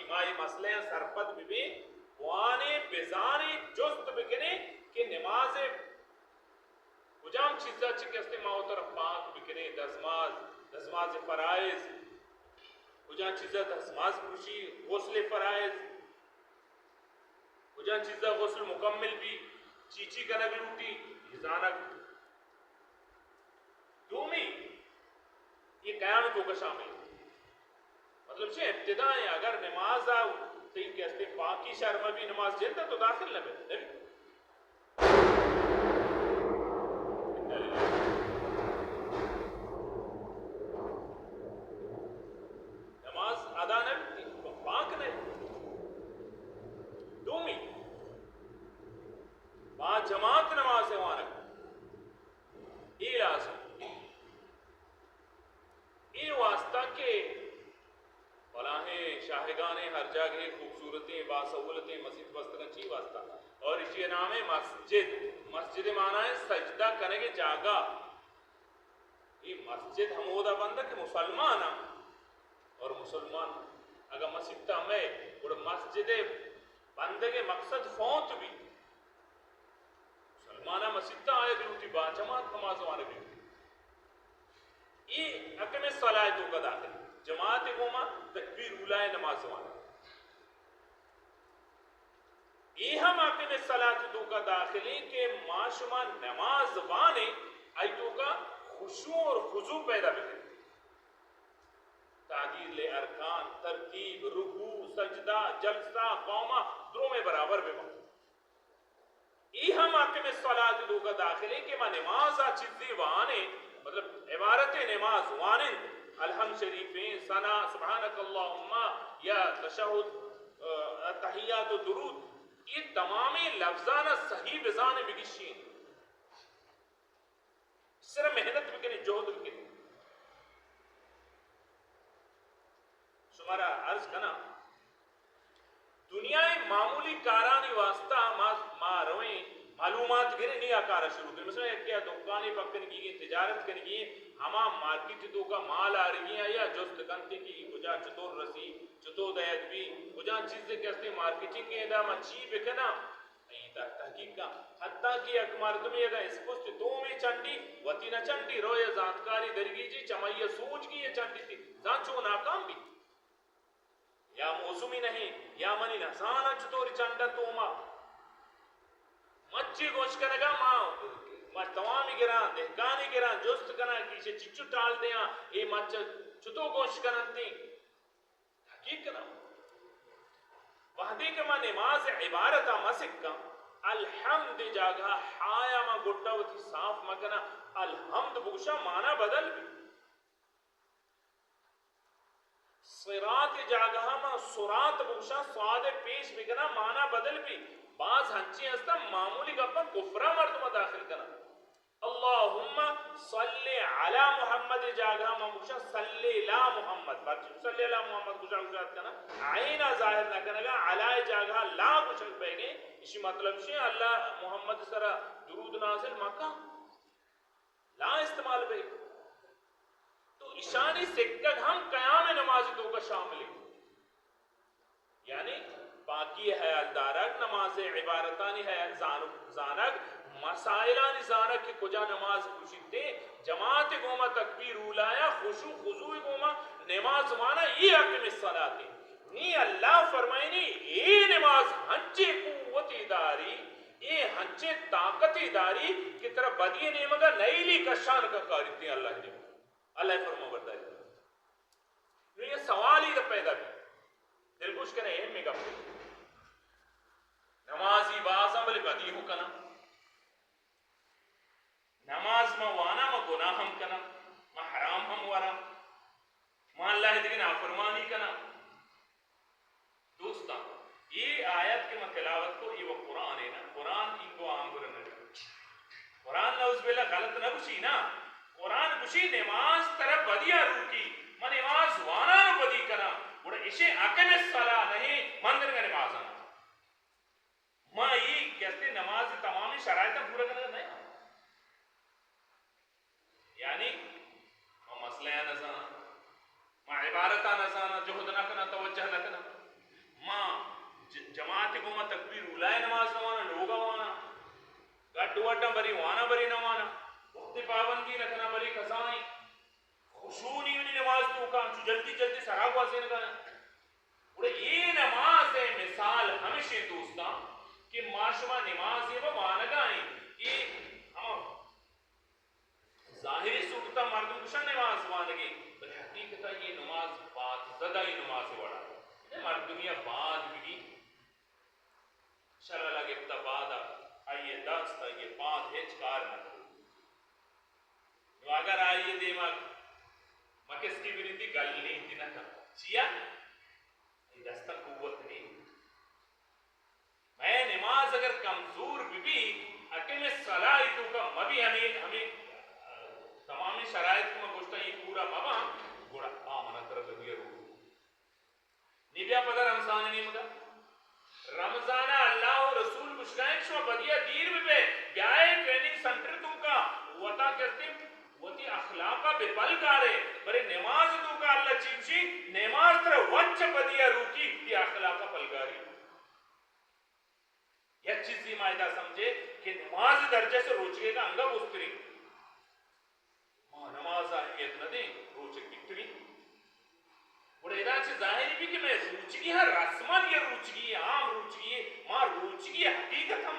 ما اے مسئلہ ءَ سرپد ببیں، بوانیں، بزانیں، جست بکنیں کہ نماز ءِ کجام چیزا چہ کہ استیں ما وترا پاک بکنیں، دزماز، دزماز ءِ فرائض، کجام چیزا دزماز پروشی، غسل ءِ فرائض، کجام چیزا غسل مکمل بی، چی چی کنگ لوٹی، اے زانگ۔ دومی، اے قیام ءِ توکا شامل۔ مطلب چے؟ ابتدا ءَ اگر نماز ءَ تئی کہ استیں پاکی شر مہ بی، نماز جند ءَ تو داخل نہ بے، نہ بی۔ نماز ادا نہ بی، پاک نہ بی۔ دومی، با جماعت نماز ءَ وانگ، اے لازم۔ اے واسطہ کہ بلاہیں شاہگانیں، ہر جاگہے خوبصورتیں، باسہولتیں مسیت بستگاں، چی واسطہ؟ اور ایشی نام ہے مسجد۔ مسجد معنی ہے سجدہ کنگ جاگہ۔ اے مسجد ہمودا بندہ کہ مسلمان ہاں، اور مسلمان اگاں مسیت مئے، گڑا مسجد بندگ مقصد فوت بی۔ مسلماناں مسیت ءَ آیگ لوٹی، با جماعت نماز وانگ لوٹی۔ اے اقم الصلاۃ ءِ توکا داخل، جماعت ءِ گوما تکبیر اولی ءِ نماز وانگ۔ اے ہم اقم الصلاۃ ءِ توکا داخل ایں کہ ما شما نماز وانیں، آئی توکا خشوع اور خضوع پیدا بکنیں۔ تعدیل ارکان، ترتیب، رکوع، سجدہ، جلسہ، قوما، دروم برابر ببنت۔ اے ہم اقم الصلاۃ ءِ توکا داخل ایں کہ ما نماز ءَ چیزے وانیں، مطلب عبارت نماز وانند، الحمد شریفیں، ثنا، سبحانک اللہم یا تشہد، ا، تحیات و درود، اے تمامیں لفظاں صحیح بزانیں، بگشیں۔ سر محنت بکنیں، جہد بکنیں۔ شمارا عرض کناں، دنیا ءِ معمولی کارانی واسطہ ما، ما رویں، معلومات گریں، نی آ کارا شروع کنیں۔ مثلاً یکے ءَ دکانے پکنگی ایں، تجارت کنگی ایں، ہما مارکیٹ ءِ توکا مال آرگی ایں، آئی ءَ جست کنت کہ اے کجا چطور رسی، چطور دئیگ بی، کجا چیزے کہ استیں مارکیٹنگ ءِ ادا ما چی بکناں، اے تہ-، تحقیق کن۔ حتیٰ کہ یک مردمے اگاں اسپست دومی چنڈی، وتی نہ چنڈی، رو یا زانتکاری دریگی جی، چمائی ءَ سوج گی، اے چنڈی تی زان چو ناکام بی۔ یا موسمی نہیں، یا منی نزاناں چطوری چنڈ انت اوما۔ مچی گوش کنگا ما، ما توامی گراں، دہکانی گراں، جست کناں کہ ایشی چچو ٹال دیاں، اے مچ چطو گوش کننتی۔ تحقیق کناں۔ وہدے کہ ما نماز عبارت ءَ مسکاں، الحمد جاگہ ہایا ما گٹا وتی صاف مکناں، الحمد بگوشاں مانا بدل بی۔ صراط جاگہ ما صراط بگوشاں، صاد پیش بکناں، مانا بدل بی۔ باز ہنچیں ہستاں معمولی گپاں کفرا مردم داخل کناں۔ اللہم صل علی محمد جاگہ ما گوشاں صلی علی محمد۔ پرچہ صلی علی محمد گوشاں گوشات کناں، عین ءَ ظاہر نہ کنگا، علی جاگہ لا گوشگ بیگیں۔ اشی مطلب شے اللہ محمد سرا درود نازل مکن۔ لا استعمال بے۔ تو اشانی سکگ ہم قیام نماز توکا شامل ہے۔ یعنی پاکی حیال دارگ، نماز عبارتانی حیال زانگ، زانگ، مسائلانی زانگ کہ کجا نماز پوشیتے، جماعت گوما تکبیر اولایا، خشوع خضوع گوما نماز وانا، یہ اقم الصلاۃ ہے۔ نی اللہ فرمائنی، اے نماز ہنچے قوتی داری، اے ہنچیں طاقتے داری کہ ترا بدی نیمگا نیلی کشان کا کاری تے اللہ نے۔ اللہ فرما برداری۔ نو یہ سوال ہی پیدا بھی۔ دلگوش کنے اہم گپ۔ نمازی بازاں بلے بدی ہو کنا۔ نماز ما وانا ما گناہ ہم کنا۔ ما حرام ہم ورا۔ ما اللہ دگہ نافرمانی کنا۔ دوستاں، اے آیت کہ من تلاوت کو، اے و قرآن ہے نا، قرآن اینگو آنگر نہ۔ قرآن نعوذ باللہ غلط نہ گوشی نا، قرآن گوشی نماز ترا بدیا روکی، من نماز وانا نو بدی کنا، گڑا اشے اقم الصلاۃ نہیں، من درگا نماز آنا۔ ما اے کہتے نماز تمامی شرائط پورا کرنا نہیں۔ یعنی ما مسئلہ ءَ نہ زاناں، ما عبارت ءَ نہ زاناں، جہد نہ کناں، توجہ نہ کناں۔ تکبیر اولا ءِ نماز نہ واناں، لوگ ءَ واناں، گڈ وڈاں بری واناں بری نہ واناں، وقت پابندی نہ کناں بری قضائیں، خشوع نی منی نماز توکا انچو جلدی جلدی سرا گوازینگا انت۔ گڑا اے نماز ءِ مثال ہمشیں دوستاں کہ ما شما نماز ءَ وانگا ایں، اے ہما ظاہری صورت ءَ مردم گوشاں نماز وانگی، بلے حقیقت ءَ اے نماز باد زدہ ءِ نماز ءِ وڑا۔ اے مردمی ءَ باد بگی، شلل ءَ گپتہ باد ءَ آئی ءِ دست، آئی ءِ پاد ہچ کار نہ کنت۔ نوں اگر آئی ءِ دیما مکسکی بنندی گل نیتی نہ کنت۔ چیا؟ اے دست ءَ قوت نیست۔ مئے نماز اگر کمزور بہ بی، اقم الصلاہ ءِ توکا مہ بی، ہمے، ہمے تمامیں شرائط کہ من گوشتاں اے پورا مہ باں، گڑا آ منا ترا لگی روک۔ نی بیا پدا رمضان ءِ نیمگا۔ رمضان ءَ اللہ ءُ رسول گوشگا انت شما بدیا دیر بہ بئے، بیائے ٹریننگ سنٹر توکا، وتا کستے وتی اخلاق ءَ بہ پلگارے، بلے نماز ءِ توکا اللہ چی گوشی، نماز ترا وت چہ بدیا روکی، تئی اخلاق ءَ پلگاری۔ یک چیزے ما ادا سمجھے کہ نماز ءِ درجہ چہ روچگے گا انگا بزتریں۔ ما نماز ءَ اہمیت نہ دیں، روچگ بیتگیں۔ گڑا ادا چہ ظاہر بی کہ مئے روچگی ہاں رسمانی روچگی، عام روچگی، ما روچگی حقیقت ہم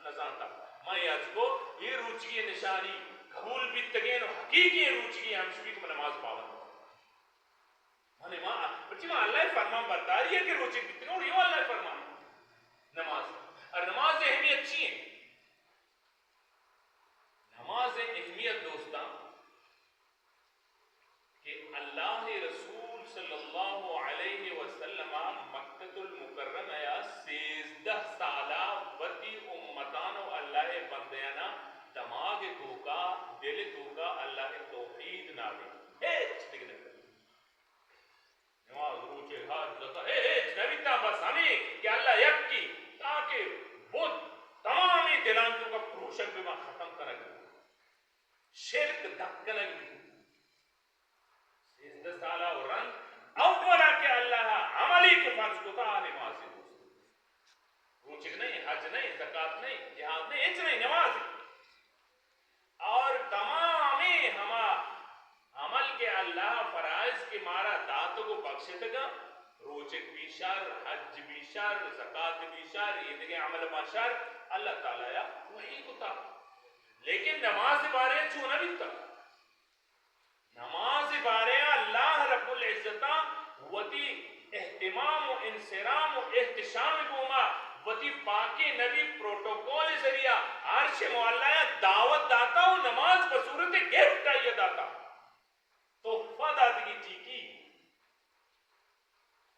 نہ زانتا۔ ما اے عرض کو، اے روچگی نشانی قبول بیتگیں و حقیقی روچگی ہمش بی کہ من نماز پابند۔ من ما، پرچی ما اللہ ءِ فرمان برداری ہے کہ روچگ بیتگیں، اور یہ اللہ ءِ فرمان نماز۔ اور نماز ءِ اہمیت چی ہے؟ نماز ءِ اہمیت دوستاں کہ اللہ ءِ رسول صلی اللہ علیہ وسلم ءَ مکۃ المکرمہ ءَ سیزدہ سال ءَ وتی امتان و اللہ ءِ بندیانا دماغ ءِ توکا، دل ءِ توکا اللہ ءِ توحید نادینت۔ ہچ دگہ نہ۔ نماز، روچے، حج، زکات، اے ہچ نہ بیتاں، بس ہمے کہ اللہ یکی، تاکہ بت تمامیں دلان توکا پروشگ بہ باں، ختم کنگ بہ باں، شرک دفع کنگ بہ باں۔ سیزدہ سالا و رند اولا کہ اللہ عملی کہ فرض کتا، نماز دوست۔ روچگ نہیں، حج نہیں، زکات نہیں، جہاد نہیں، ہچ نہیں، نماز۔ اور تمامیں ہما عمل کہ اللہ فرائض کہ مارا داتگ و بخشتگا، روچگ بی شر، حج بی شر، زکات بی شر، اے دگہ عمل ما شر، اللہ تعالی ءَ وحی کتا۔ لیکن نماز بارے چون نہ بیتا۔ نماز بارے اللہ رب العزت ءَ وتی اہتمام و انصرام و احتشام گوما وتی پاکیں نبی پروٹوکول ذریعہ عرش معلی ءَ دعوت داتا و نماز بصورت گفٹ آئی ءَ داتا، تحفہ داتگی، ٹھیکی۔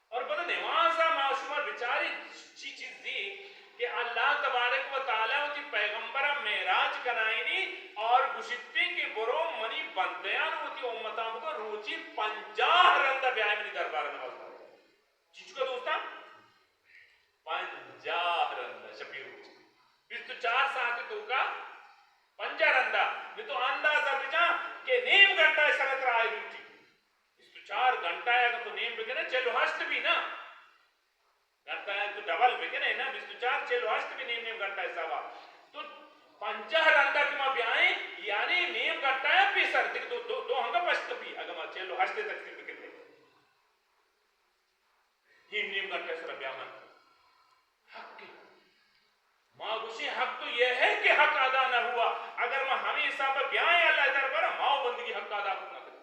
اور پدا نماز ءَ ما شما بچاری چی چیزی کہ اللہ تبارک و تعالی وتی پیغمبر ءَ معراج کنائینی اور گوشتی کہ برو منی بندیان وتی امتاں بکن، روچی پنجاہ رند ءَ بیائے منی دربار ءَ نماز بخوان۔ چیچکا دوستاں؟ پنجاہ رند ءَ شپی روچی۔ بیست و چار ساعت توکا پنجاہ رند ءَ۔ نی تو اندازہ بجان کہ نیم گھنٹہ ءِ سرا ترا آئی ڈیوٹی۔ بیست و چار گھنٹہ ءَ اگر تو نیم بکنے، چل و ہشت بی نا۔ گھنٹہ ءَ تو ڈبل بکنے نا، بیست و چار، چل و ہشت بی نیم نیم گھنٹہ حسابا۔ تو پنجاہ رندا کہ ما بیائیں، یعنی نیم گھنٹہ ءَ پیسر، دگہ دو، دو، دو ہنگا پشت بی، اگر ما چل و ہشت تقسیم بکنے۔ نیم نیم گھنٹہ سرا بیا من۔ حق۔ ما گوشیں حق تو یہ ہے کہ حق ادا نہ ہوا۔ اگر ما ہمے حساب بیائیں اللہ دربار، ما و بندگی حق ادا کت نہ کریں۔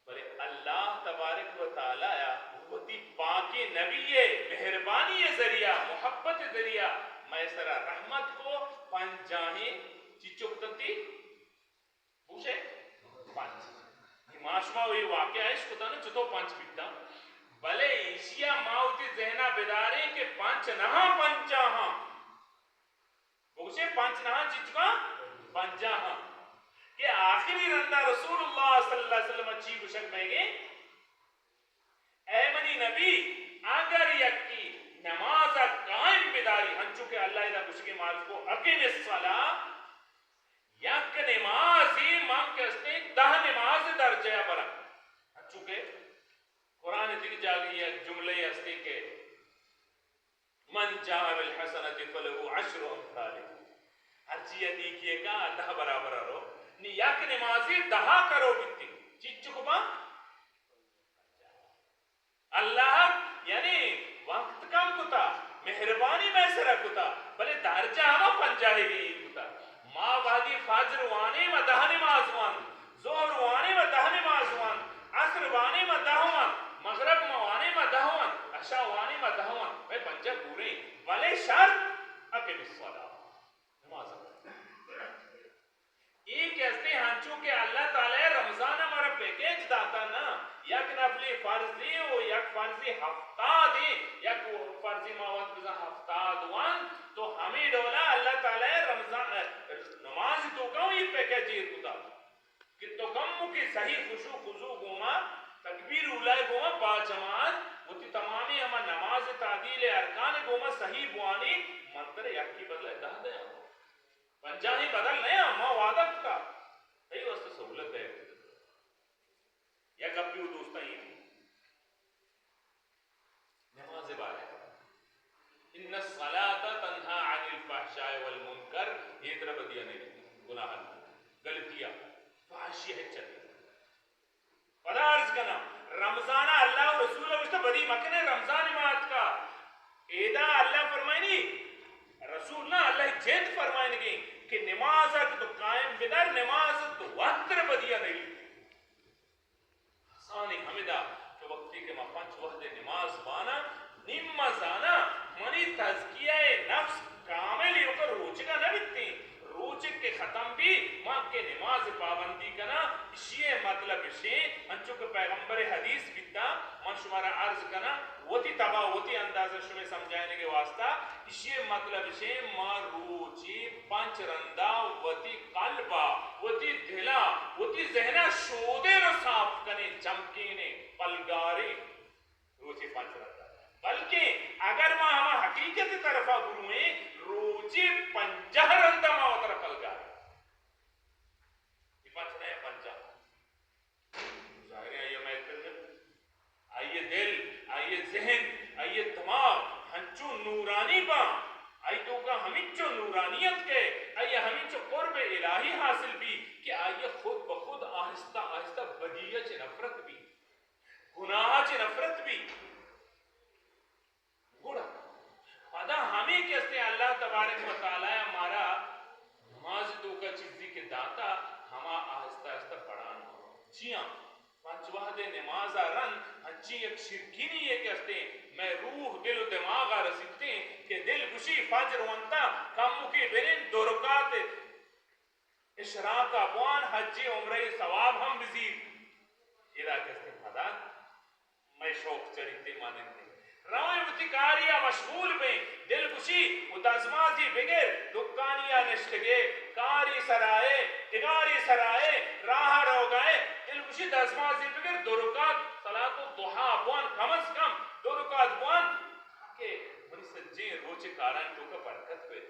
بلے اللہ تبارک و تعالی ءَ وتی پاکیں نبی ءِ مہربانی ءِ ذریعہ، محبت ءِ ذریعہ مئے سرا رحمت کو، پنجاہیں چی چک تنتی؟ بوشے؟ پنچ۔ ما شما وی واقعہ اش کتانا چتو پنچ بیتاں۔ بلے ایشی ءَ ما وتی ذہن ءَ بداریں کہ پنچ نہ ہاں، پنجاہ ہاں۔ بگوشے پنچ نہ ہاں، چچکاں؟ پنجاہ ہاں۔ کہ آخری رندا رسول اللہ صلی اللہ علیہ وسلم چی گوشگ مئیگے؟ اے منی نبی، اگر یکی نماز ءَ قائم بداری، ہنچو کہ اللہ ادا گوشگے مارکو، اقم الصلاۃ، یک نمازی من کہ استیں دہ نماز درجہ ءَ برا۔ ہنچو کہ قرآن ءِ دگہ جاگہے یک جملہ ہستی کہ من جاء بالحسنة فله عشر أمثالها۔ ہرچی یک نیکی ءَ کاں، دہ برابر ءَ رو۔ نی یک نمازی دہا کرو بیتی۔ چیچک باں؟ اللہ یعنی وقت کم کتا، مہربانی مئے سرا کتا، بلے درجہ ہما پنجاہ ءِ گی کتا۔ ما وہدی فجر وانیں، ما دہ نماز وان، ظہر وانیں، ما دہ نماز وان، عصر وانیں، ما دہ وان، مغرب ما وانیں، ما دہ وان، عشاء وانیں، ما دہ وان، مئے پنجاہ پوریں، بلے شرط اقم الصلاة، نماز۔ اے کہ ہستیں ہنچو کہ اللہ تعالی رمضان ءَ مارا پیکیج داتا نا، یک نفلی فرضی و یک فرضی ہفتاد، یک فرضی ما وت بزاں ہفتاد وان، تو ہمیں ڈولا اللہ تعالی رمضان، نماز تو کم یہ پیکیج ایر کتا کہ تو کم کہ صحیح خشوع خضوع گوما، تکبیر اولا گوما با جماعت وتی تمامی ہما نماز تعدیل ارکان گوما صحیح بوانی، من ترے یکی بدلہ دہ دیاں۔ پنجاہیں بدل نہ، ما وعدہ کتا، تئی واسطہ سہولت ہے۔ یک گپی و دوستاں، یہ نماز بارے، ان الصلاة تنہا عن الفحشاء والمنکر، یہ طرح بدیا نہیں، گناہ، غلطیہ، فحشی ہے چلی۔ پدا عرض کناں، رمضان ءَ اللہ و رسول ءَ گوشتہ بدی مکنے، رمضان ما اتکا۔ ایدا اللہ فرمائنی، رسول نہ، اللہ جند فرمائنگی کہ نماز ءَ تو قائم بدار، نماز تو وقت ر بدیا نہیں۔ آسانی ہمدا کہ وقتی کہ ما پنچ وہد نماز بانا، نیم ما زانا، منی تزکیہ نفس کامل ایوکا روچگا نہ بیتیں۔ روچگ کہ ختم بی، من کہ نماز پابندی کناں، اشی مطلب اشیں، انچو کہ پیغمبر حدیث بیتا، من شمارا عرض کناں، وتی تبا وتی اندازہ شمے سمجھائنگے واسطہ، اشی مطلب اشیں، ما روچی پنچ رندا وتی قلبا، وتی دلا، وتی ذہنا شودین و صاف کنیں، چمکینیں، پلگاریں۔ روچے پنچ رندا۔ بلکیں اگر ما ہما حقیقت طرفا برویں، روچے پنجاہ رندا ما وترا پلگاریں۔ یہ پنچ نہ، پنجاہ۔ ظاہر ہے، آئی محفل نہ، آئی دل، آئی ذہن، آئی دماغ ہنچو نورانی باں، آئی توکا ہمینچو نورانیت کہ آئی ہمینچو قرب الہی حاصل بی کہ آئی خود بخود آہستہ آہستہ بدیہ چہ نفرت بی۔ گناہ چہ نفرت بی۔ گڑا پدا ہمے کہ استیں اللہ تبارک و تعالی مارا نماز توکا چیزی کہ داتا، ہما آہستہ آہستہ بڑان۔ چیاں؟ پنچ وہد نماز رند ہنچی یک شرکینی یہ کہ استیں، میں روح، دل و دماغ رسیتیں کہ دل گشی فجر ونتا، کمکی برین درکات اشراق ء بوان، حج عمرہ ثواب ہم بزیر۔ ادا کستیں پدا مئے شوق چریتے مانندیں۔ رویں وتی کاری ء مشغول بیں، دل گشی و دزمازی بگر، دکانی ء نشتگے، کاری سرائے، ڈگاری سرائے، راہ روگائے، دل گشی دزمازی بگر، دو رکعت صلاۃ الضحیٰ بوان، کم از کم دو رکعت بوان کہ منی سجیں روچ کارانی توکا برکت بیت۔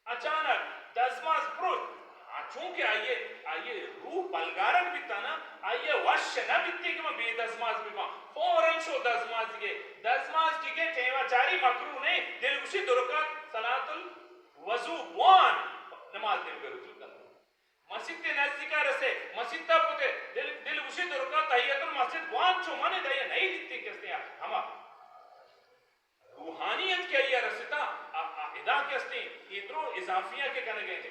اچانک دزماز پروشت، آ چونکہ آئی ء، آئی ء روح پلگارگ بیتا نا، آئی ء وش نہ بیتی کہ من بے دزماز بباں۔ فوراً شو دزمازیگے، دزماز کی کے ٹیما چاری مکروہ نہیں، دل گوشی دو رکعت صلاۃ الوضو بوان، نماز دیمگا رجوع کن۔ مسیت نزدیکا رسے، مسیتا پتے، دل، دل گوشی دو رکعت تحیت المسجد بوان، چو من دیا نہیں دیتی کسے ہما روحانیت کہ آئی ء رستا، آ، آ ادا کہ استیں، اے درو اضافیاں کہ کنگ ء انت۔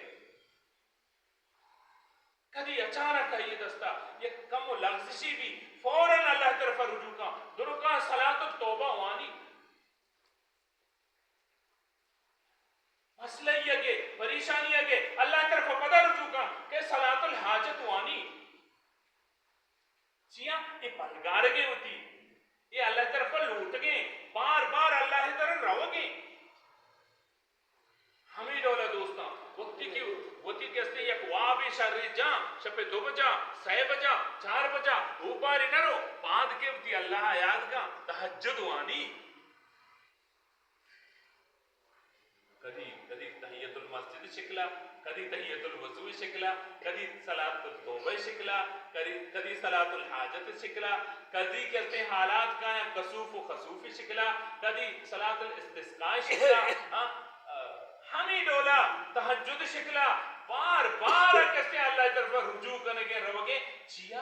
کدی اچانک آئی ء دستا یک کم و لغزشی بی، فوراً اللہ طرف رجوع کن، درکاں صلاۃ التوبہ وانی۔ مسئلہ یگے، پریشانی یگے، اللہ طرف پدا رجوع کن کہ صلاۃ الحاجت وانی۔ چیا؟ اے پلگارگیں وتی، اے اللہ طرف لوٹگیں، بار بار اللہ طرف روگیں۔ ہمیں ڈولا دوستاں، وقتی کہ وتی کستے یک وابے شرے جاں، شپے دو بجا، سئے بجا، چار بجا، اوپارے نہ رو، پاد کے وتی اللہ یاد کا، تہجد وانی۔ کدی، کدی تحیت المسجد شکلا، کدی تحیت الوضو شکلا، کدی صلاۃ التوبہ شکلا، کدی، کدی صلاۃ الحاجت شکلا، کدی کسے حالات کا یا کسوف و خسوف شکلا، کدی صلاۃ الاستسقاء شکلا، ہاں، آ، ہمیں ڈولا تہجد شکلا، بار بار کسے اللہ طرف رجوع کنگے روگے، چیا؟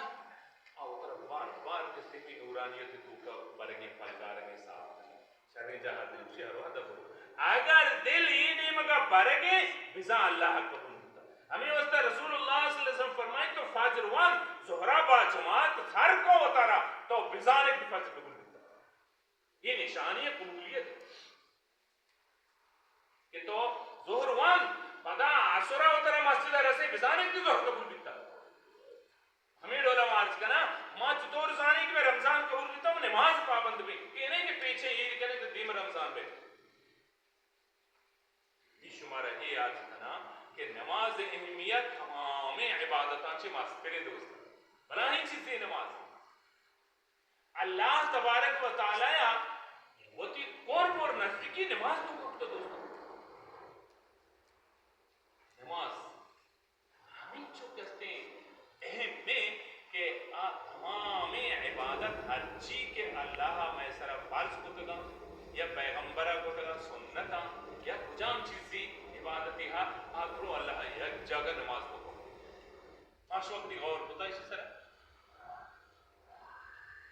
آ وترا بار بار کسے میں نورانیت توکا برگے پلگارگے صاف کنگے۔ شریں جاہ دل گوشی ہر وہد برو۔ اگر دل اے نیمگا برگے، بزاں اللہ قبول بوتا۔ ہمیں واسطہ رسول اللہ صلی اللہ علیہ وسلم فرمائیں، تو فجر وان، ظہرا با جماعت سر کو وتارا، تو بزانے کہ فجر قبول بوتا۔ یہ نشانی ہے قبولیت ہے کہ تو ظہر وان، پدا عصرا وتارا مسجد رسے، بزانے کہ ظہر قبول بوتا۔ ہمے ڈولا ما عرض کناں، ما چطور زانیں کہ مئے رمضان قبول بیتا و نماز پابند بیں؟ اے نہ کہ پیچھے عید کنیں تو دیم رمضان بے۔ نی شمارا اے عرض کناں کہ نماز اہمیت تمامیں عبادتاں چہ مستریں دوست۔ بلاہیں چیزے نماز۔ اللہ تبارک و تعالی وتی قرب اور نزدیکی نماز تو کتا دوستو۔ نماز ہمینچو کہ استیں اہم ایں کہ آ تمامیں عبادت ہرچی کہ اللہ ء مئے سرا فرض کتگاں یا پیغمبر ء کتگاں سنتاں یا کجام چیزی عبادتے ہا، آ درو اللہ ء یک جاگہ نماز بکن۔ ما شما کدی غور کتا ایشی سرا؟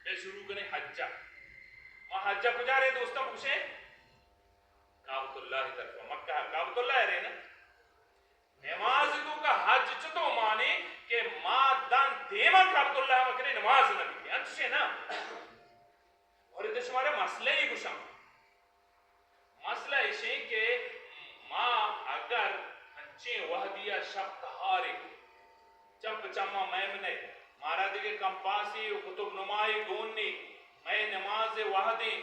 بیا شروع کنیں حج ء۔ ما حج ء کجا رئیں دوستاں بگشے؟ کعبۃ اللہ ء طرف مکہ ء کعبۃ اللہ ء رئیں نا؟ نماز ء توکا حج چتو مانے کہ ما داں دیما کعبۃ اللہ ء مکنیں نماز نہ بیتیں، انچشیں نا؟ اور ادا شمارا مسئلہ ای گوشاں۔ مسئلہ ایشیں کہ ما اگر انچیں وہدی ء شپ تہاریں، چپ چما مئے منئے، مارا دگہ کمپاسی و قطب نمائی گون نی، مئے نماز وہدیں،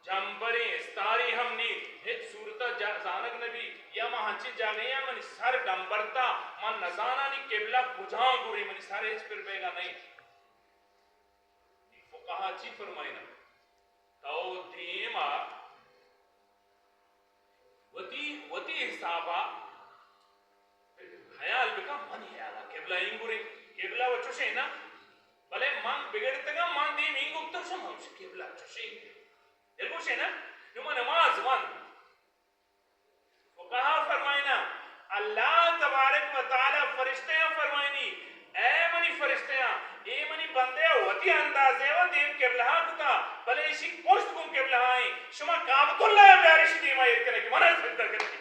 جمبریں استاری ہم نی، ہچ صورتا جا-، زانگ نبی، یا ما ہنچیں جاگہے آں منی سر ڈمبرتا، من نزانانی قبلہ کجام گوریں، منی سر ہچ پر بیگا نہیں۔ فقہا چی فرمائنا؟ تو دیما وتی، وتی حسابا خیال بکن، منی خیالا قبلہ اینگوریں، قبلہ و چوشیں نا، بلے من بگڑتگاں، من دیم اینگو کتگ، شما ہمش قبلہ چوشیں۔ دل گوشے نا؟ نو من نماز وان۔ فقہا فرمائنا، اللہ تبارک و تعالی فرشتیاں فرمائنی، اے منی فرشتیاں، اے منی بندے وتی اندازے و دیم قبلہ کتا، بلے ایشی پشت گوں قبلہ ایں، شما کعبۃ اللہ بیار ایشی دیما ایر کنے کہ منا سجدہ کنے۔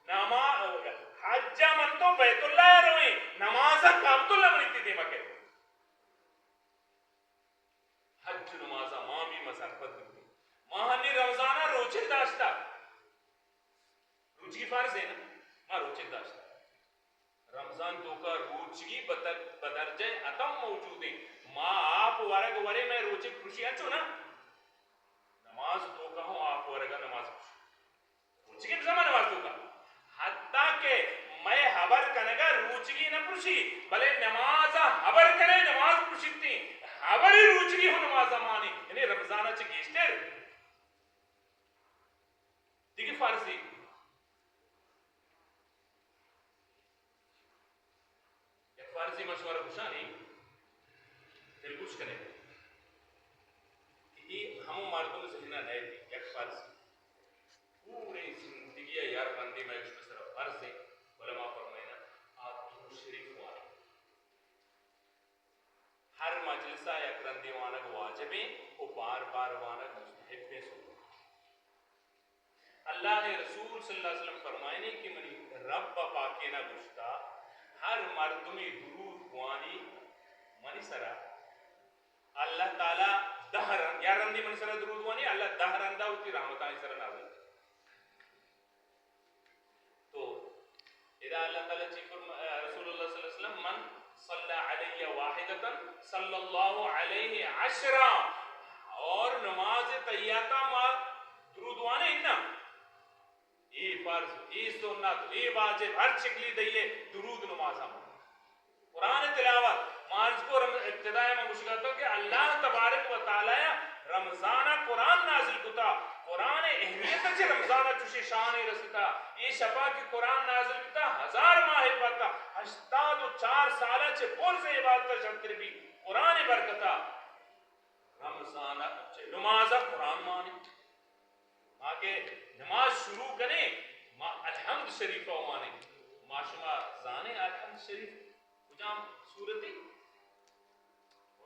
نما-، حج من تو بیت اللہ رویں، نماز کعبۃ اللہ منی تی دیما کہ۔ حج و نمازا ما بھی ما سرپد بوتیں۔ ما ہنی رمضانا روچگ داشتا۔ روچگی فرض ہے نا؟ ما روچگ داشتا۔ رمضان توکا روچگی بدر-، بدرجہ اتم موجود ہیں۔ ما آپ ورگ ورے میں روچگ پروشی انچو نا؟ نماز توکا ہوں آپ ورگا نماز پروشی۔ روچگی بزاں ما نماز توکا۔ حتیٰ کہ مئے ہبر کنگا روچگی نہ پروشی، بلے نمازا ہبر کنے نماز پروشیتی۔ ہبری روچگی ہوں نمازا مانی، یعنی رمضانا چہ گیشتر۔ دیگہ فرضی۔ یک فرضی من شمارا گوشانی، دلگوش کنے۔ اے ہمو مردم ذہنا نئیت، یک فرضی۔ پوریں زندگی ء یار بندی میں شمئے سرا فرض ہیں۔ علماء فرمائنا، آ درود شریف وانی۔ ہر مجلس ء یک رندے وانگ واجب ہیں و بار بار وانگ مستحب ہیں، سنت۔ اللہ ء رسول صلی اللہ علیہ وسلم فرمائنی کہ منی رب پاکینا گوشتا، ہر مردمی درود بوانی منی سرا، اللہ تعالی دہ رند، یا رندی منی سرا درود بوانی، اللہ دہ رندا وتی رحمتانی سرا نازل۔ تو ادا اللہ تعالی چی فرما-، رسول اللہ صلی اللہ علیہ وسلم، من صلی علی واحدۃ صلی اللہ علیہ عشرا، اور نماز تحیاتا ما درود وانے نا، اے فرض، اے سنت، اے واجب، ہر چکلی دئیے درود نمازا ما۔ قرآن تلاوت، ما عرض کو رم-، ابتداء ما گوشگا تو کہ اللہ تبارک و تعالی رمضان قرآن نازل کتا، قرآن ءِ اہمیت ءَ چہ رمضان ءَ چوشیں شانے رسیتا۔ اے شپا کہ قرآن نازل بیتا، ہزار ماہ ءِ پدا ہشتاد و چار سال ءَ چہ برز عبادت ءَ شرتر بی۔ قرآن ءِ برکتا رمضان ءَ چہ نماز ءَ قرآن مانیں۔ ما کہ نماز شروع کنیں، ما الحمد شریف ءَ وانیں۔ ما شما زانیں الحمد شریف کجام سورتے؟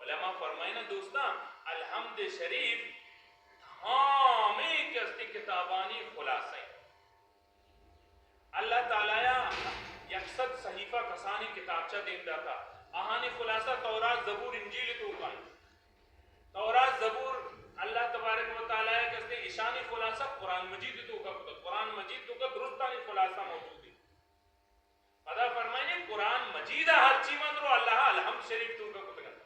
علماء فرمائنا دوستاں، الحمد شریف تمامیں کہ استیں کتابانی خلاصہ ایں۔ اللہ تعالیٰ ءَ یک سد صحیفہ کسانیں کتابچہ دیم داتا۔ آہانی خلاصہ تورات، زبور، انجیل توکا ایں۔ تورات، زبور اللہ تبارک و تعالیٰ ءَ کہ استیں اشانی خلاصہ قرآن مجید توکا کتا۔ قرآن مجید توکا درستانی خلاصہ موجود ایں۔ پدا فرمائنے، قرآن مجید ءَ ہرچی من درو اللہ ءَ الحمد شریف توکا کتگ انت۔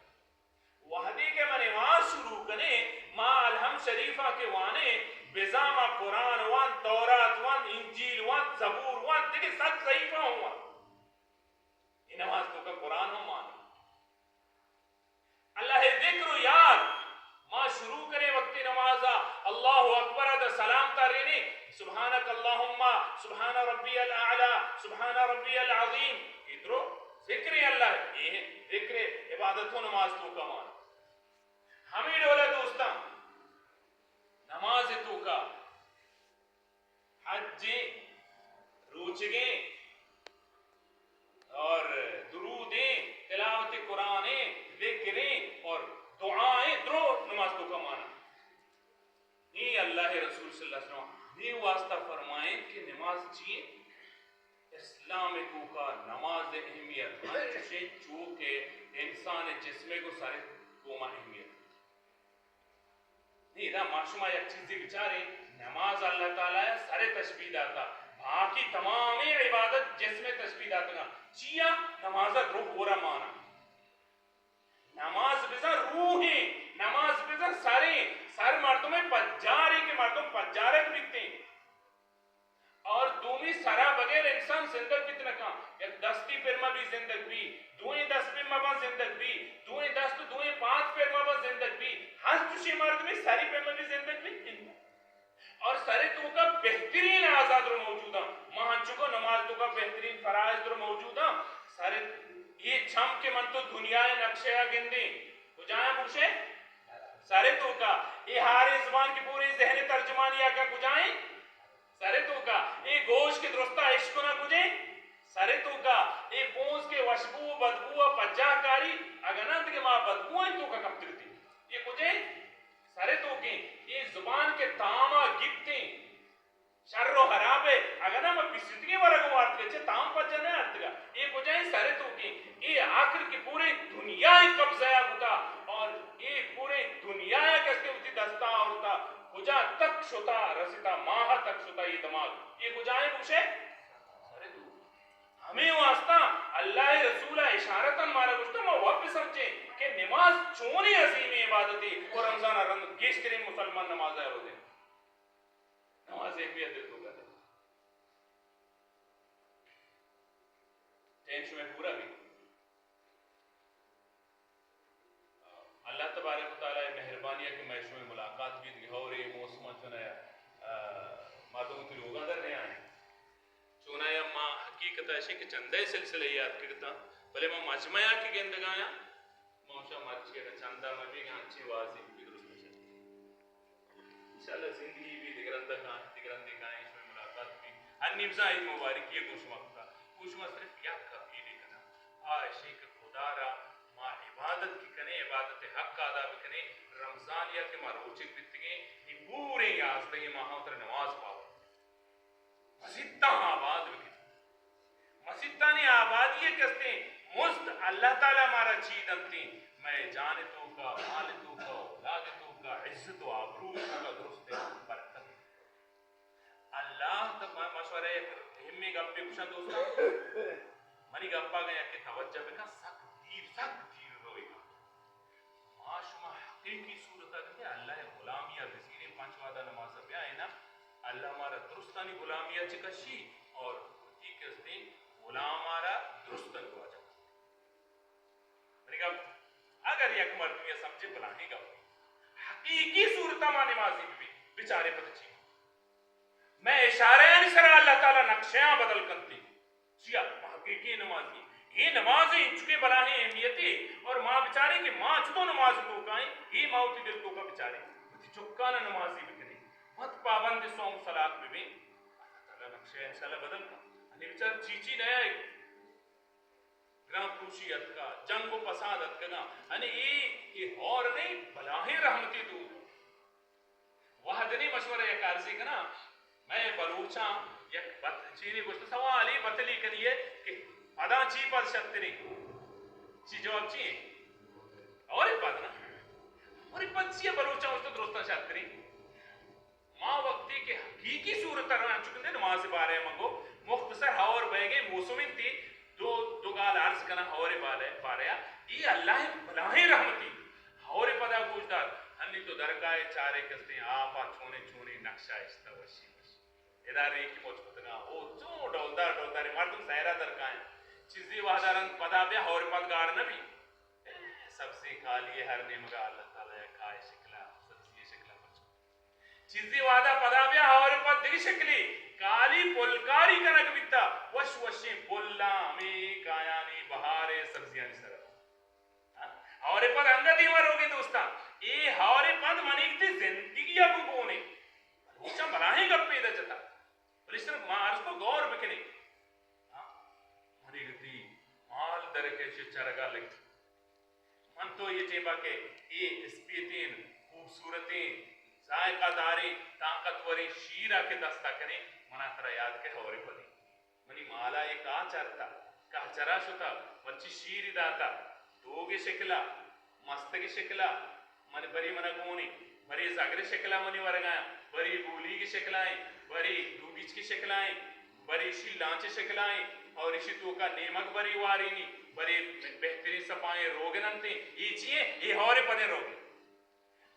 وہدے کہ من نماز شروع کنیں، ما الحمد شریف ءَ کہ وانیں، بزاں ما قرآن وانت، تورات وانت، انجیل وانت، زبور وانت، دگہ صد صحیفہ ہوں وانت۔ اے نماز توکا قرآن ہم مانیں۔ اللہ ءِ ذکر و یاد، ما شروع کنیں وقت نماز ءَ، اللہ اکبر ءَ داں سلام ترینیں، سبحانک اللہم، سبحان ربی الاعلی، سبحان ربی العظیم۔ اے درو ذکر ایں اللہ ءِ، اے ذکر عبادت و نماز توکا مان۔ ہمے ڈول ءَ دوستاں، نماز توکا حجیں، روچگیں اور درودیں، تلاوت قرآنیں، ذکریں اور دعائیں، درو نماز توکا مانا۔ اے اللہ ءِ رسول صلی اللہ علیہ وسلم ہمے واسطہ فرمائیں کہ نماز چی ایں؟ اسلام ءِ توکا نماز ءِ اہمیت ہنچوش ایں چو کہ انسان ءِ جسم ءِ گوں سر ءِ گوما اہمیت۔ نی ادا ما شما یک چیزے بچاریں، نماز اللہ تعالیٰ ءَ سر ءِ تشبیہ داتا، باقی تمامیں عبادت جسم ءِ تشبیہ داتگاں۔ چیا؟ نماز ءَ درو ہورا مانا۔ نماز بزاں روحیں، نماز بزاں سریں، سر مردم ءِ پجاریں کہ مردم پجارگ بیتیں۔ اور دومی سرا بغیر انسان زندگ بیت نہ کن۔ یک دستی پر مہ بی زندگ بی، دوئیں دست پر مہ باں زندگ بی، دوئیں دست و دوئیں پاد پر مہ باں زندگ بی۔ ہنچوشیں مردمے سری پر مہ بی زندگ بیت نہ۔ اور سر ءِ توکا بہترین اعضا درو موجود اں۔ ما ہنچو کہ نماز توکا بہترین فرائض درو موجود اں۔ سر ءِ، اے چم کہ من تو دنیا ءِ نقشہ ءَ گندیں، کجا ایں بوشے؟ سر ءِ توکا۔ اے ہاریں زبان کہ پوریں ذہن ءِ ترجمانی ءَ کن، کجا ایں؟ سر ءِ توکا۔ اے گوش کہ درستا اشکنا کجیں؟ سر ءِ توکا۔ اے پونز کہ وشبو و بدبو ءَ پجاہ کاری، اگاں نہ انت کہ ما بدبوئیں توکا کپتگ اتیں۔ اے کجیں؟ سر ءِ توکیں۔ اے زبان کہ تاما گپتیں، شر و حراب ءَ، اگاں نہ ما پیسیتگیں ورگ ءَ وارتگ، چہ تام پجا نہ آرتگ۔ اے کجا ایں؟ سر ءِ توکیں۔ اے آخر کہ پوریں دنیا ءِ قبضہ ءَ بوتا اور اے پوریں دنیا ءَ کسے وتی دستا آورتا، کجا تک شتا رستا، ماہ تک شتا اے دماغ۔ اے کجا ایں بوشے؟ سر ءِ توکیں۔ ہمے واسطہ اللہ ءِ رسول ءَ اشارتاً مارا گوشتا، ما وت بسمجھیں کہ نماز چونیں عظیمیں عبادتے و رمضان ءَ رند گیشتریں مسلمان نماز ءَ روزیں۔ نماز ءِ اہمیت ءِ توکا دے۔ ٹائم شمئے پورا بیت۔ اللہ تبارک و تعالیٰ ءِ مہربانی ءَ کہ مئے شمئے ملاقات بیت، گہورے موسم ءَ چونایا، آ، مردم وتی لوگاں در نیاں۔ چونایا ما حقیقت ءَ اشیں کہ چندے سلسلہ یات کرتاں، بلے ما مجمع ءَ کہ گندگایاں، ما گوشاں مرچی اگاں چندہ مہ بیگ ءَ انچیں وازے بہ بی درست نہ شت۔ انشاءاللہ زندگی بی دگہ رندے کائیں، دگہ رندے کائیں، شمئے ملاقات بی۔ ہر نی بزاں عید مبارکی ءَ گوں شما کتا۔ گوں شما صرف یک اپیلے کناں۔ آ اشیں کہ خدا را ما عبادت کہ کنیں، عبادت ءِ حق ءَ ادا بکنیں، رمضان ءَ کہ ما روچگ بیتگیں، اے پوریں یازدہیں ماہاں ترا نماز پابند مسیتاں آباد بہ کن۔ مسیتانی آبادی ءِ کستیں مزد اللہ تعالیٰ مارا چی دنتیں؟ مئے جان ءِ توکا، مال ءِ توکا، اولاد ءِ توکا، عزت و آبرو ءِ توکا درستیں برکت۔ اللہ تو ما-، مشورہ یک اہمیں گپے گوشاں دوستاں۔ منی گپا اگاں یکے توجہ بکن، سک دیر، سک دیر روگا۔ ما شما حقیقی صورت ءَ کہ اللہ ءِ غلامی ءَ بزیریں، پنچ وہدا نماز ءَ بیائیں نا، اللہ مارا درستانی غلامی ءَ چہ کشی اور وتی کستیں غلام ءَ را درستانی واجہ۔ منی گپ، اگر یک مردمے ءَ سمجھے بلاہیں گپ، حقیقی صورت ءَ ما نمازی بہ بیں، بچارے پتہ چی۔ مئے اشارہانی سرا اللہ تعالی نقشہاں بدل کنتی۔ چیا؟ ما حقیقی نمازی۔ اے نماز انچکیں بلاہیں اہمیتے اور ما بچاریں کہ ما چتو نماز توکا ایں، اے ما وتی دل توکا بچاریں۔ وتی چکانا نمازی بکنیں۔ وت پابند صوم صلات ببیں۔ اللہ تعالی نقشہ انشاءاللہ بدل کن۔ انی بچار چی چی نیا گران پروشی اتکا، جنگ و فساد اتکگاں۔ انی اے، اے ہور نئیں، بلاہیں رحمتے دور۔ وہدنی مشورہ یک عرضے کناں، مئے بلوچاں یک بت-، چیزے گوشت، سوالے بتلی کنی ئے کہ پداں چی پد شتریں؟ چی جواب چی ایں؟ ہورے پد نا؟ ہورے پد چی ایں؟ بلوچاں گوشت درستاں شتریں۔ ما وقتی کہ حقیقی صورت ء رواں، انچو کہ نماز بارے من گو، مختصر ہور بئیگے موسم انتی، دو، دو گال عرض کناں ہورے بارے، بارے ء۔ اے اللہ ء بلاہیں رحمتی۔ ہورے پدا گوش دار، ہنی تو درکائے چارے کستیں آپ ء چونیں چونیں نقشہ اشتہ وشی وشی۔ ادا ریکی مچ کتگاں، او چون ڈولدار ڈولداریں مردم سیرا درکائیں۔ چیزی وہدا رند پدا بیا ہورے پد گاڑ نہ بی۔ سبزی کالی ہر نیمگا اللہ تعالی ء کائے شکلا، سبزی شکلا پچ کت۔ چیزی وہدا پدا بیا ہورے پد دگہ شکلی، کالی پلکاری کنگ بیتا، وش وشیں پلاں ہمے کایانی بہارے سبزیانی سرا۔ ہورے پد انگت دیما روگیں دوستاں، اے ہورے پد منیگتی زندگی ء گوں گونے۔ بلوچاں بلاہیں گپے ادا جتا۔ بلے اشتر ما عرض کو غور بکنیں۔ ہاں، منیگتی مال درکش چرگا لگت۔ من تو اے ٹیما کہ اے اسپیتیں، خوبصورتیں، ذائقہ داریں، طاقتوریں شیرا کہ دستا کنیں، منا ترا یاد کہ ہورے پدی۔ منی مالا اے کاہ چرتا، کاہ چرا شتا، مرچی شیری داتا، دوگے شکلا، مستگے شکلا، من بری منا گونی، بری زگرے شکلا منی ورگایا، بری بولیگے شکلائیں، بری دوگیچکے شکلائیں، بری ایشی لانچے شکلائیں، اور ایشی توکا نیمگ بری وارینی، بری بہترین سپائیں روگن انتیں۔ اے چیئے؟ اے ہورے پدیں روگن۔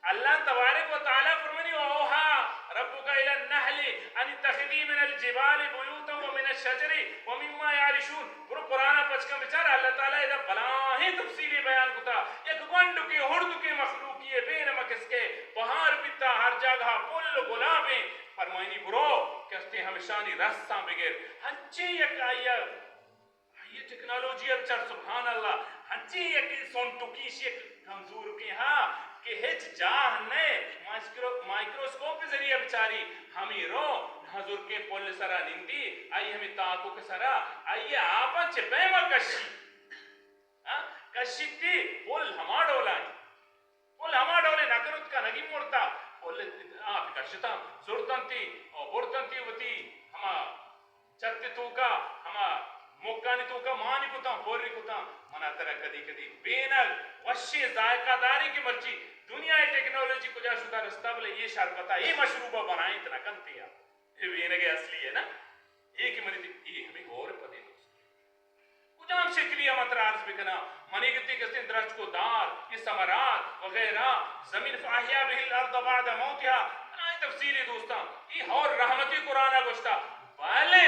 اللہ تبارک و تعالی فرمانی، "وأوحى ربك إلى النحل أن اتخذي من الجبال بيوتا ومن الشجر ومما يعرشون۔" برو قرآن پچ کن بچار، اللہ تعالی ادا بلاہیں تفصیلی بیان کتا۔ یک گونڈکے ہردکے مخلوقی بے نمک اسکے بہار بیتا، ہر جاگہ پل و گلابیں۔ فرمائنی، برو کستے ہمشانی رساں بگر۔ ہنچیں یک آئیا آئی ٹیکنالوجی ء بچار، سبحان اللہ، ہنچیں یک سونٹکی، ایشی یک کمزورکیں ہا کہ ہچ جاہ نئے، مائسکرو-، مائکروسکوپ ء ذریعہ بچاری، ہمے رو نزرکیں پل سرا نندی، آئی ہمے تاکوک سرا، آئی ء آپاں چہ پیما کشی۔ ہاں؟ کشیتی پل ہما ڈولا انت۔ پل ہما ڈولیں نہ کرت کنگی مرتا، پل آپ کشتاں، زرتنتی، او برتنتی وتی ہما چت توکا، ہما مکانی توکا مانی کتاں، پوری کتاں۔ منا ترا کدی کدی بینگ وشیں ذائقہ داریں کہ مرچی دنیا ء ٹیکنالوجی کجا شتا رستا، بلے اے شربتا، اے مشروبہ بنائینت نہ کنت یا۔ اے بینگ اصلی ہے نا؟ اے کہ منی تی-، اے ہمیں غور پدے دوست۔ کجام شکلی ء من ترا عرض بکناں؟ منی گتی کستیں درچک و دار، اے ثمرات وغیرہ، زمین، فأحیا به الأرض بعد موتها، بلاہیں تفصیلے دوستاں، اے ہور رحمتی قرآن ء گوشتا، بلے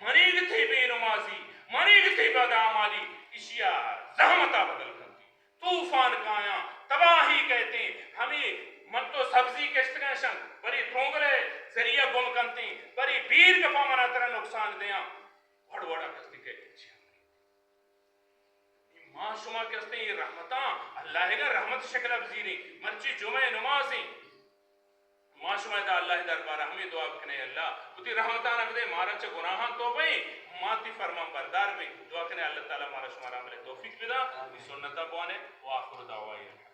منی گتی بے نمازی، منی گتی بداعمالی، اشیا زحمتا بدل کنتی۔ طوفان کایاں، تباہی کئیتیں، ہمے من تو سبزی کشتگاں شنگ، بری ترونگلے ذریعہ گم کنتیں، بری بیر گپا منا ترا نقصان دیاں۔ وڑ وڑا کستی کہ چی ہم نہیں۔ ما شما کستے اے رحمتاں اللہ ء رحمت شکل ء بزیریں۔ مرچی جمعہ نمازیں۔ ما شما ادا اللہ ء دربار ء ہمے دعا بکنے، اللہ وتی رحمتاں بدے، مارا چہ گناہاں توبہ ایں، ما تی فرمان بردار بیں۔ دعا کنے اللہ تعالی مارا شما را عمل توفیق بدا، وتی سنت ء بوانے۔ وآخر دعوانا